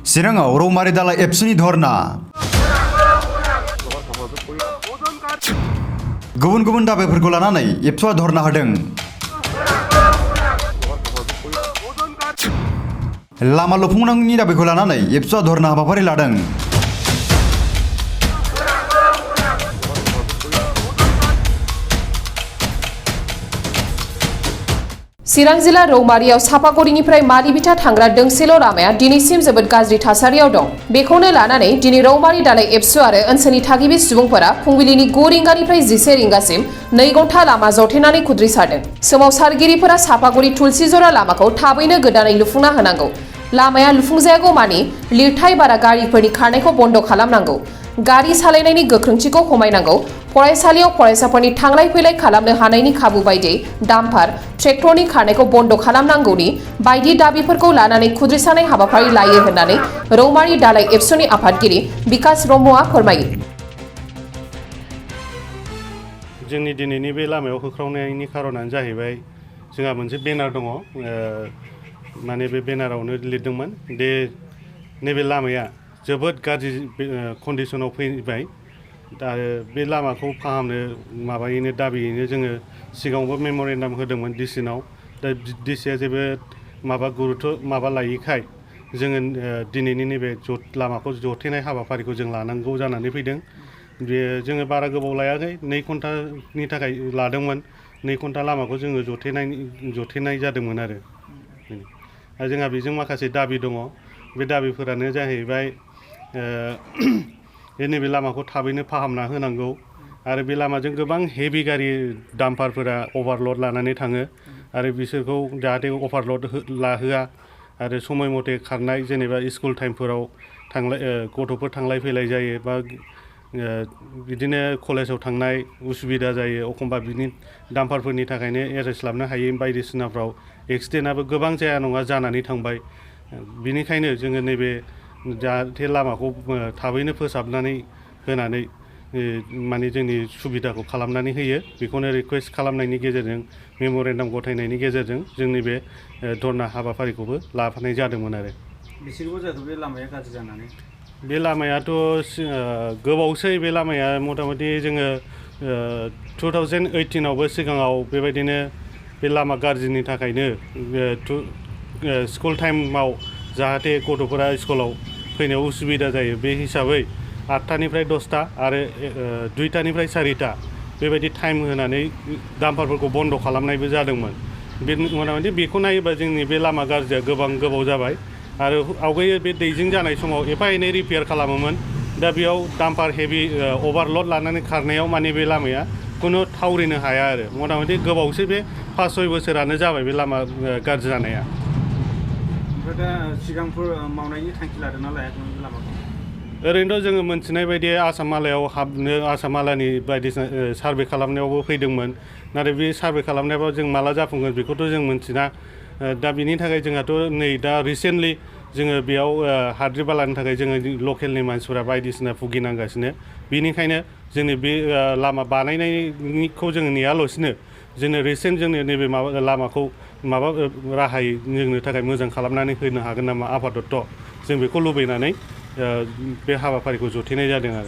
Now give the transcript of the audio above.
चिराङाव रौमारि दालाय एबसुनि धरना गुबुन गुबुन दाबिफोरखौ लानानै एबसुआ धरना होदों। लामा लुफुंनायनि दाबिखौ लानानै एबसुआ धरना हाबाफारि लादों। चिरां जिल्ला रौमारियाव सापागुरिनिफ्राय मालिबिथा थांग्रा दोंसेल' लामाया दिनैसिम जोबोद गाज्रि थासारियाव दं। बेखौनो लानानै दिनै रौमारि दालाय एबसु आरो ओनसोलनि थागिबि सुबुंफोरा फुंबिलिनि 9 रिंगानिफ्राय 11 रिंगासिम 2 घन्टा लामा जथेनानै खुद्रिसारदों। सोमावसारगिरिफोरा सापागुरि तुलसिजरा लामाखौ थाबैनो गोदानै लुफुंना होनांगौ। लामाया लुफुंजायागौ मानि लिरथाय बारा गारिफोरनि खारनायखौ बन्द खालामनांगौ। गारि सालायनायनि गोख्रोंथिखौ खमायनांगौ। फरायसालियाव फरायसाफोरनि थांलाय फैलाय खालामनो हानायनि खाबु बायदियै डाम्पार ट्रेक्टरनि खारनायखौ बन्द खालामनांगौनि बायदि दाबिफोरखौ लानानै खुद्रिसानाय हाबाफारि लायो होननानै रौमारि दालाय एबसुनि आफादगिरि बिकास ब्रह्मआ फोरमायो। जोंनि दिनैनि बे लामायाव होख्रावनायनि खारनानो जाहैबाय जोंहा मोनसे बेनार दङ। माने बे बेनारावनो लिरदोंमोन दे नैबे लामाया जोबोद गाज्रि कन्डिशनाव फैबाय। आरो बे लामाखौ फाहामनो माबायैनो दाबियैनो जोङो सिगाङावबो मेम'रेन्डाम होदोंमोन डिसिनाव। दा डिसिया जेबो गुरुत्व लायैखाय जोङो दिनैनि नैबे लामाखौ जथेनाय हाबाफारिखौ जों लानांगौ जानानै फैदों। बे जोङो बारा गोबाव लायाखै, 2 घन्टानि थाखाय लादोंमोन। 2 घन्टा लामाखौ जोङो जथेनाय जादोंमोन आरो जोंहा बेजों माखासे दाबि दङ। बे दाबिफोरानो जाहैबाय नैबे लामाखौ थाबैनो फाहामना होनांगौ आरो बे लामाजों गोबां हेभि गारि डाम्पारफोरा अभारलड लानानै थाङो आरो बिसोरखौ जाहाथे अभारलड लाहोआ आरो समय मथे खारनाय, जेनेबा स्कुल टाइमफोराव गथ'फोर थांलाय फैलाय जायो बा बिदिनो कलेजाव थांनाय उसुबिदा जायो। एखमबा बिनि डाम्पारफोरनि थाखायनो एरेस्ट लाबनो हायै बायदिसिनाफ्राव एक्सिडेन्टआबो गोबां जाया नङा जानानै थांबाय। बिनिखायनो जोङो नैबे जाहाथे लामाखौ थाबैनो फोसाबनानै होनानै माने जोंनि सुबिदाखौ खालामनानै होयो, बेखौनो रिकुवेस्ट खालामनायनि गेजेरजों मेम'रेन्डाम गथायनायनि गेजेरजों जोंनि बे धरना हाबाफारिखौबो लाफानाय जादोंमोन आरो। बेसेबां जाखो बे लामाया गाज्रि जानानै? बे लामायाथ' गोबावसै। बे लामाया मथा मथि जोङो 2018आवबो सिगाङाव बेबायदिनो बे लामा गाज्रिनि थाखायनो स्कुल टाइमाव जाहाथे गथ'फोरा स्कुलाव फैनायाव उसुबिदा जायो बे हिसाबै 8टानिफ्राय 10टा आरो 2टानिफ्राय 4टा बेबायदि टाइम होनानै डाम्पारफोरखौ बन्द खालामनायबो जादोंमोन। बे मथा मथि बेखौ नायोबा जोंनि बे लामा गाज्रिया गोबाव जाबाय आरो आवगाय बे दैजिं जानाय समाव एफा एनै रिपेयार खालामोमोन। दा बेयाव डाम्पार हेभि अभारलड लानानै खारनायाव माने बे लामाया खुनु थावरिनो हाया आरो मथा मथि गोबावसै। बे 5-6 बोसोरानो जाबाय बे लामा गाज्रि जानाया। ओमफ्राय दा सिगांफोर मावनायनि थांखि लादोंना लायाखैमोन बे लामाखौ? ओरैनोथ' जोङो मोनथिनाय बायदि आसामालायाव हाबनो आसामालानि बायदिसिना सार्भे खालामनायावबो फैदोंमोन। नाथाय बे सार्भे खालामनायाव जों माला जाफुंगोन बेखौथ' जों मिन्थिना। दा बिनि थाखाय जोंहाथ' नै दा रिसेन्टलि जोङो बेयाव हाद्रि बालानि थाखाय जोङो लकेलनि मानसिफोरा बायदिसिना भुगिनांगासिनो। बिनिखायनो जोंनि बे लामा बानायनायखौ जोङो नेयाल'सिनो जोङो रिसेन्ट जोंनि नैबे लामाखौ राहायै जोंनो थाखाय मोजां खालामनानै होनो हागोन नामा आपातत' जों बेखौ लुबैनानै बे हाबाफारिखौ जथेनाय जादों आरो।